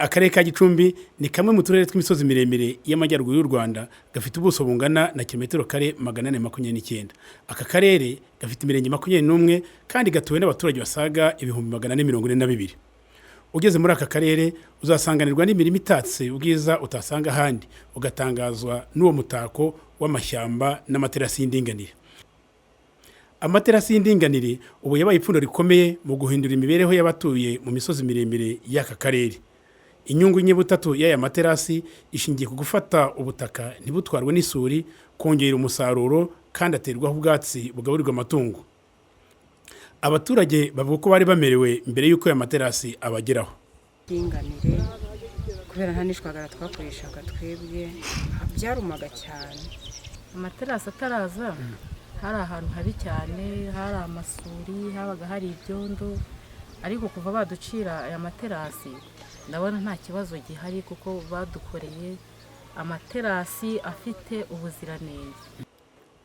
Akarere ka Gicumbi ni kamwe mu turere tw'imisozi miremire y'amajyaruguru y'u Rwanda, gafite ubuso bungana na kilometero kare 429. Aka karere gafite imirenge 21 kandi gatuwe n'abaturage basaga 442,000. Ugeze muri aka karere uzasanganirwa n'imirima itatse ubwiza utasanga ahandi, ugatangazwa n'uwo mutako w'amashyamba n'amaterasi y'indinganire. Amaterasi y'indinganire ubu yabaye ipfundo rikomeye mu guhindura imibereho y'abatuye mu misozi miremire y'aka karere. Inyungu nyebutatu y'aya materasi ishingiye ku gufata ubutaka ntibutwarwe n'isuri, kongera umusaruro, kandi aterwaho ubwatsi bugaburirwa amatungo. Abaturage bavuga ko bari bamerewe mbere y'uko aya materasi abageraho. Indinganire, kubera nta n'ishwagara twakoreshaga twebwe, byarumaga cyane. Amaterasi ataraza hari ahantu habi cyane, hari amasuri, habaga hari ibyondo, ariko kuva baducira aya materasi ndabona nta kibazo gihari, kuko badukoreye amaterasi afite ubuziranenge.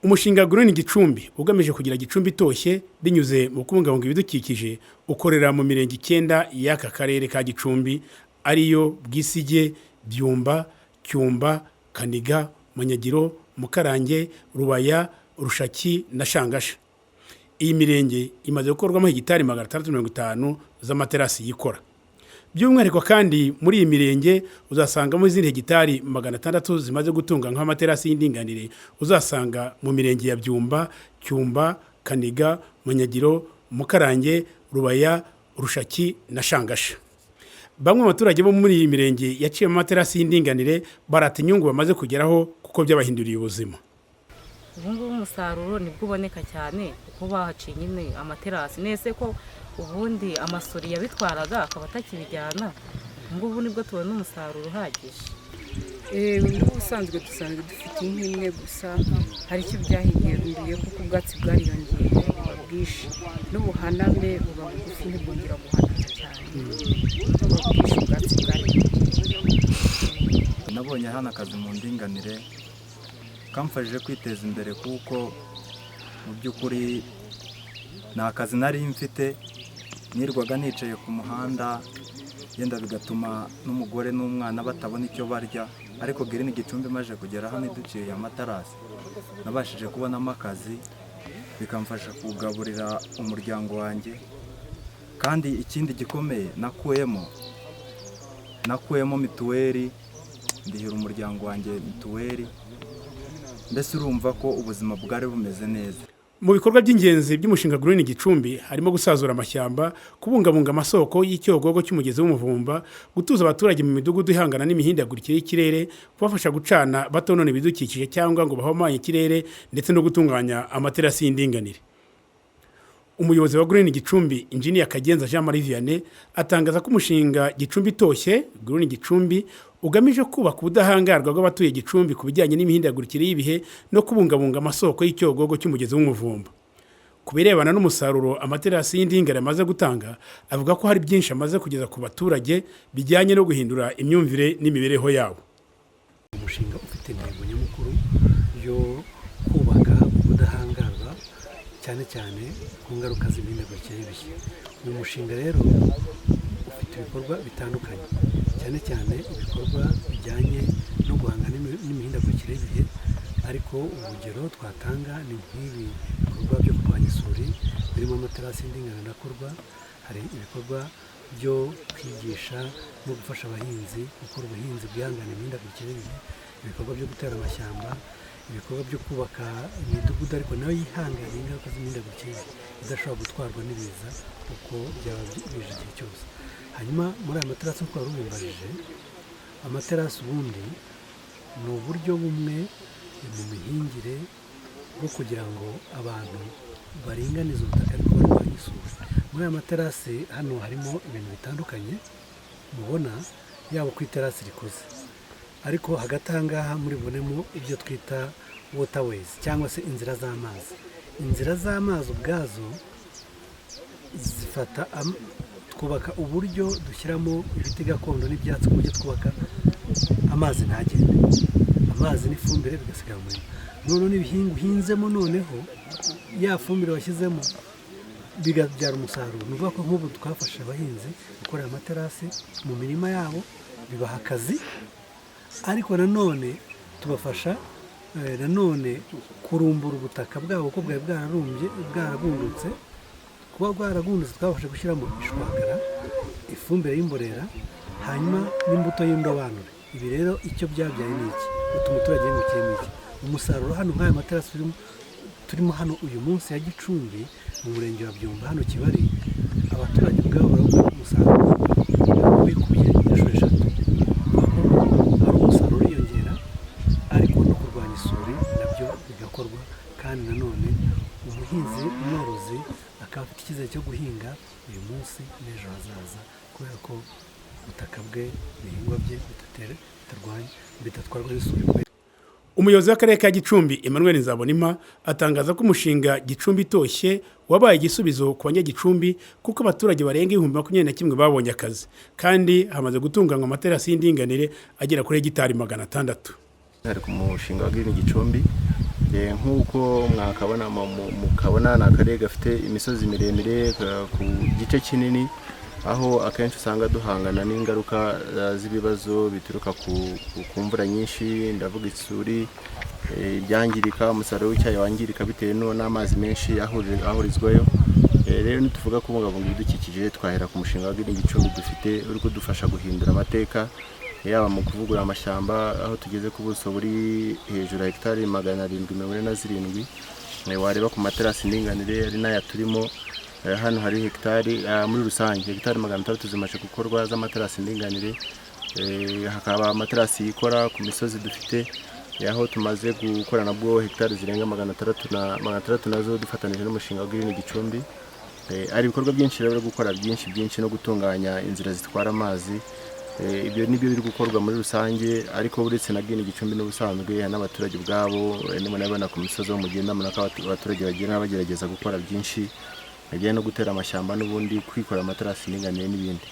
Umushinga Green Gicumbi ugamije kugira Gicumbi itoshye binyuze mu kubungabunga ibidukikije ukorera mu mirenge icyenda y'aka karere ka Gicumbi, ariyo Bwisige, Byumba, Cyumba, Kaniga, Munyagiro, Mukarange, Rubaya, Rushaki na Shangasha. Iyi mirenge imaze gukorwamo hegitari 650 z'amaterasi yikora. By'umwihariko kandi muri iyi mirenge uzasangamo izindi hegitari 600 zimaze gutunganywa amaterasi y'indinganire, uzasanga mu mirenge ya Byumba, Cyumba, Kaniga, Munyagiro, Mukarange, Rubaya, Rushaki na Shangasha. Bamwe mu baturage bo muri iyi mirenge yaciyemo amaterasi y'indinganire barata inyungu bamaze kugeraho, kuko byabahinduriye ubuzima. Ubu ngubu umusaruro nibwo uboneka cyane, kuko bahaciye nyine amaterasi nese ko ubundi amasuri yabitwaraga akaba atakibijyana. Ubu ngubu nibwo tubona umusaruro uhagije. N'ubusanzwe dusanzwe dufite inka imwe gusa, hari icyo byahinduye kuko ubwatsi bwariyongereye buba bwinshi, n'ubuhaname buba bugufi, ntibwongera guhanama cyane, buba bwinshi, ubwatsi bwariyongereye. Nabonye hano akazi mu ndinganire kamfashije kwiteza imbere, kuko mu by'ukuri nta kazi nari mfite, nirwaga nicaye ku muhanda, yenda bigatuma n'umugore n'umwana batabona icyo barya. Ariko Green Gicumbi imaze kugera hano iduciye amatarasi, nabashije kubonamo akazi, bikamfasha kugaburira umuryango wanjye. Kandi ikindi gikomeye nakuyemo mituweli, ndihira umuryango wanjye mituweli. Mbese urumva ko ubuzima bwari bumeze neza. Mu bikorwa by'ingenzi by'umushinga Green Gicumbi harimo gusazura amashyamba, kubungabunga amasoko y'icyogogo cy'umugezi w'Umuvumba, gutuza abaturage mu midugudu ihangana n'imihindagurikire y'ikirere, kubafasha gucana batonona ibidukikije cyangwa ngo bahumanye ikirere, ndetse no gutunganya amaterasi y'indinganire. Umuyobozi wa Green Gicumbi, Injiniya Kagenza Jean Marie Vianney, atangaza ko umushinga Gicumbi itoshye, Green Gicumbi, ugamije kubaka ubudahangarwa bw'abatuye Gicumbi ku bijyanye n'imihindagurikire y'ibihe no kubungabunga amasoko y'icyogogo cy'umugezi w'Umuvumba. Ku birebana n'umusaruro amaterasi y'indinganire amaze gutanga, avuga ko hari byinshi amaze kugeza ku baturage bijyanye no guhindura imyumvire n'imibereho yabo. Umushinga ufite intego nyamukuru yo kubaka ubudahangarwa, cyane cyane ku ngaruka z'imihindagurikire y'ibihe. Uyu mushinga rero ufite ibikorwa bitandukanye, cyane cyane ibikorwa bijyanye no guhangana n'imihindagurikire y'ibihe. Ariko urugero twatanga ni nk'ibi bikorwa byo kurwanya isuri birimo amaterasi y'indinganire akorwa. Hari ibikorwa byo kwigisha no gufasha abahinzi gukora ubuhinzi bwihangana imihindagurikire y'ibihe, ibikorwa byo gutera amashyamba, ibikorwa byo kubaka imidugudu ariko nayo yihanganiye ingaruka z'imihindagurikire y'ibihe, idashobora gutwarwa n'ibiza uko byaba bije igihe cyose. Hanyuma muri aya materasi, nk'uko wari ubimbajije, amaterasi ubundi ni uburyo bumwe mu mihingire bwo kugira ngo abantu baringanize ubutaka ariko barwanya isuri. Muri aya materasi hano harimo ibintu bitandukanye mubona, yaba uko iterasi rikoze, ariko hagati aha ngaha muri bubonemo ibyo twita waterways cyangwa se inzira z'amazi. Inzira z'amazi ubwazo zifata, twubaka uburyo dushyiramo ibiti gakondo n'ibyatsi ku buryo twubaka amazi ntagende, amazi n'ifumbire bigasigara mu murima. Noneho n'ibihingwa uhinzemo, noneho ya fumbire washyizemo Bigabyara umusaruro. Ni ukuvuga ko nk'ubu twafashe abahinzi gukorera amaterasi mu mirima yabo, bibaha akazi, ariko nanone tubafasha nanone kurumbura ubutaka bwabo kuko bwari bwararumbye, bwaragundutse. Kuba bwaragundutse, twabasha gushyiramo ishwagara, ifumbire y'imborera, hanyuma n'imbuto y'indobanure. Ibi rero icyo byabyaye ni iki? Bituma umuturage yungukiyemo iki? Umusaruro hano nk'aya materasi turimo hano uyu munsi ya Gicumbi, mu murenge wa Byumba, hano Kibari, abaturage ubwabo baravuga ko umusaruro wikubye inshuro 3. Aho ari umusaruro uriyongera, ariko no kurwanya isuri nabyo bigakorwa, kandi nanone umuhinzi umworozi akaba afite icyizere cyo guhinga uyu munsi n'ejo hazaza, kubera ko ubutaka bwe, ibihingwa bye bitarwanya, bidatwarwa n'isuri. Umuyobozi w'akarere ka Gicumbi, Emmanuel Nzabonimpa, atangaza ko umushinga Gicumbi Itoshye wabaye igisubizo ku banyagicumbi, kuko abaturage barenga 21,000 babonye akazi, kandi hamaze gutunganywa amaterasi y'indinganire agera kuri hegitari 600. Hari ku mushinga wa Green Gicumbi. Nk'uko mwakabona mukabona ni akarere gafite imisozi miremire ku gice kinini, aho akenshi usanga duhangana n'ingaruka z'ibibazo bituruka ku mvura nyinshi, ndavuga isuri, ibyangirika, umusaruro w'icyayi wangirika bitewe n'amazi menshi ahurizwayo. Rero nituvuga kubungabunga ibidukikije, twahera ku mushinga wa Green Gicumbi dufite, uri kudufasha guhindura amateka, yaba mu kuvugurura amashyamba, aho tugeze ku buso buri hejuru ya hegitari 747. Wareba ku materasi ndinganire, ari n'aya turimo hano, hari hegitari muri rusange hegitari 600 zimaze gukorwa z'amaterasi ndinganire. Hakaba amaterasi yikora ku misozi dufite, aho tumaze gukora nabwo hegitari zirenga 600 na 600 nazo dufatanije n'umushinga wa Green Gicumbi. Hari ibikorwa byinshi rero byo gukora, byinshi byinshi, no gutunganya inzira zitwara amazi. Ibyo nibyo biri gukorwa muri rusange, ariko uretse na Green Gicumbi, n'ubusanzwe hari n'abaturage ubwabo. Nimubona ku misozi aho mugenda, mubona ko abaturage bagenda bagerageza gukora byinshi bijyanye no gutera amashyamba n'ubundi kwikora amaterasi ndinganire n'ibindi.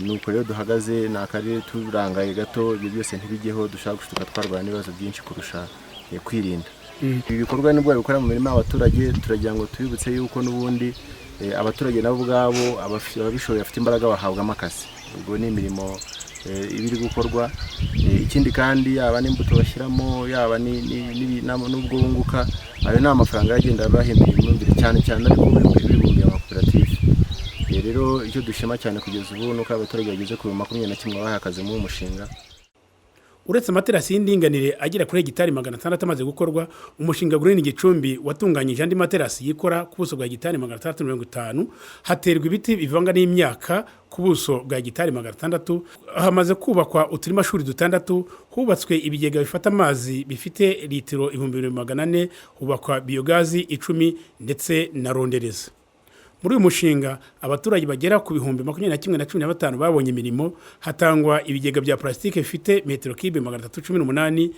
Nuko rero duhagaze, ni akarere turangaye gato, ibyo byose ntibijyeho, dushaka gushuka twarwana n'ibibazo byinshi kurusha kwirinda. Ibi bikorwa nibwo babikora mu mirima y'abaturage. Turagira ngo tubibutse yuko n'ubundi abaturage nabo ubwabo, ababishoboye, bafite imbaraga, bahabwamo akazi. Ubwo ni imirimo iba iri gukorwa. Ikindi kandi, yaba n'imbuto bashyiramo, yaba n'ubwo bunguka, ayo ni amafaranga agenda bahindura imyumvire cyane cyane, ariko bibumbiye amakoperative. Rero icyo dushima cyane kugeza ubu ni uko abaturage bageze ku 21 bahaye akazi muri uwo mushinga. Uretse amaterasi y'indinganire agera kuri hegitari 600 amaze gukorwa, umushinga Green Gicumbi watunganyije andi materasi yikora ku buso bwa hegitari 650, haterwa ibiti bivanga n'imyaka ku buso bwa hegitari 600, hamaze kubakwa uturimashuri dutandatu, hubatswe ibigega bifata amazi bifite litiro 2400, hubakwa biyogazi 10 ndetse na rondereza. Muri uyu mushinga abaturage bagera ku 21,015 babonye imirimo, hatangwa ibigega bya plastique bifite metero kibe 318,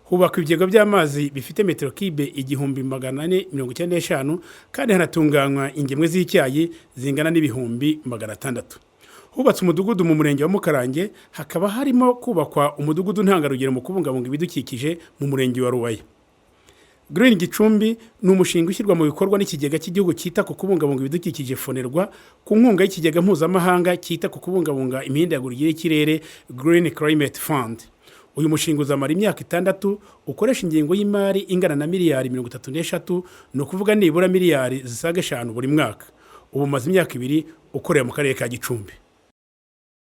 hubakwa ibigega by'amazi bifite metero kibe 1495, kandi hanatunganywa ingemwe z'icyayi zingana n'600,000. Hubatse umudugudu mu murenge wa Mukarange, hakaba harimo kubakwa umudugudu ntangarugero mu kubungabunga ibidukikije mu murenge wa Rubaye. Green Gicumbi ni umushinga ushyirwa mu bikorwa n'ikigega cy'igihugu cyita ku kubungabunga ibidukikije FONERWA, ku nkunga y'ikigega mpuzamahanga cyita ku kubungabunga imihindagurikire y'ikirere, Green Climate Fund. Uyu mushinga uzamara imyaka 6, ukoresha ingengo y'imari ingana na miliyari 33, ni ukuvuga nibura miliyari zisaga 5 buri mwaka. Ubu umaze imyaka 2 ukorera mu karere ka Gicumbi.